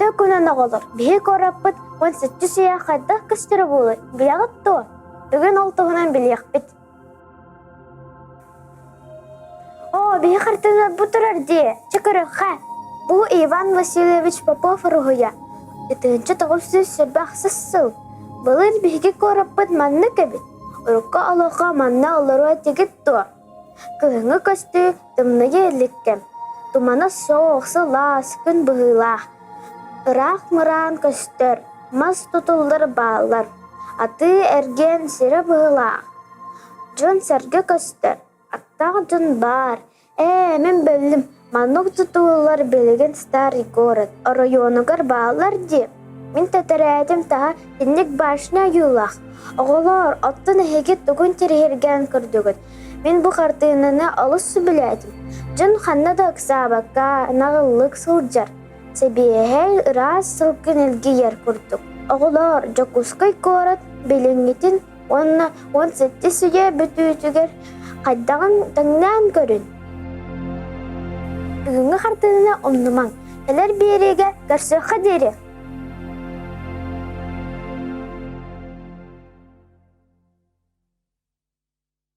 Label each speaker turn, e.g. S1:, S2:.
S1: Үтүө күнүн оҕолор, биһи куораппыт 17 үйэ хайдах көстөрө буолуой, билэҕит дуо? Бүгүн ол туһунан билиэхпит. Оо, биһи хартыынабыт турар дии, чэ көрүөххэ. Бу Иван Васильевич Попов уруһуйа. 1928 сыл. Былыр биһиги куораппыт маннык эбит. Урукку олоххо манна олоруо этигит дуо? Кыһыҥҥы көстүү тымныйа иликкэ, тумана суох, сылаас күн быһыылаах. Ыраах мыраан көстөр, мас тутуллар бааллар, атыы-эргиэн сирэ быһыылаах. Дьон-сэргэ көстөр, аттаах дьон баар, Ээ, мин биллим, маннык тутуулар билигин Старый город оройуонугар бааллар дии. Мин тэтэрээтим таһа итинник башня ойуулаах. Оҕолоор, оттон эһиги тугун тириһиргээн көрдүгүт? Мин бу хартыынаны олус сөбүлээтим. Дьон ханна да ыксаабакка, наҕыллык сылдьар. Сэбиэһэй ыраас сылгын илгийэр курдук. Оҕолоор, Дьокуускай куорат билиҥҥитин уонна 17 үйэ бүтүүтүгэр хайдаҕын тэҥнээн көрүн. Бүгүҥҥү хартыынаны умнумаҥ, кэлэр биэриигэ көрсүөххэ диэри!